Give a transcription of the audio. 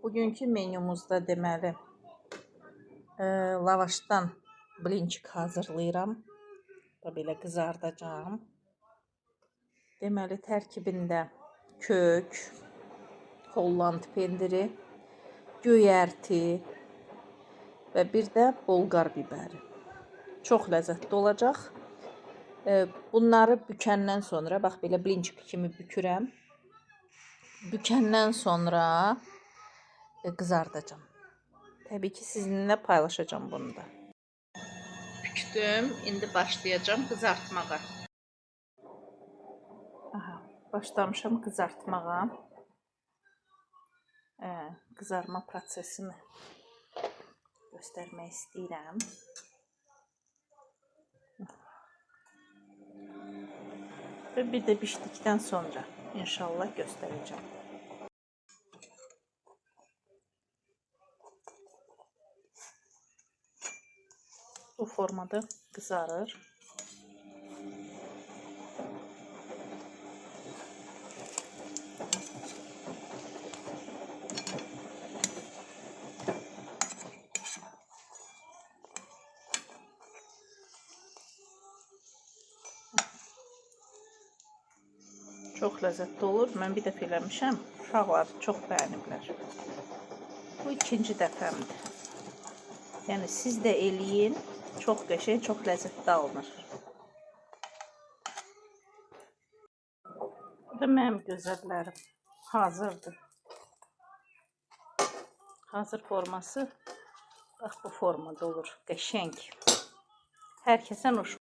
Bugünkü menümüzdə deməli lavaşdan blinçik hazırlayıram. Və belə qızardacağam. Deməli tərkibində kök, Holland pendiri, göyərti və bir də bolqar bibəri. Çox ləzzətli olacaq. Bunları bükəndən sonra, bax belə blinçik kimi bükürəm. Bükəndən sonra qızardacağam. Təbii ki, sizinlə paylaşacağam bunu da. Bükdüm, indi başlayacağam qızartmağa. Aha, başlamışam qızartmağa. Qızarma prosesini göstərmək istəyirəm. Və bir də bişdikdən sonra inşallah göstərəcəm. Bu formada qızarır. Çox ləzzətli olur. Mən bir dəfə eləmişəm. Uşaqlar çox bəyəniblər. Bu ikinci dəfəmdir. Yəni siz də eləyin. Çox qəşəng, çox ləzzətli alınır. Bu da mənim gözəllərim. Hazırdır. Hazır forması bax bu formada olur. Qəşəng. Hər kəsə nuş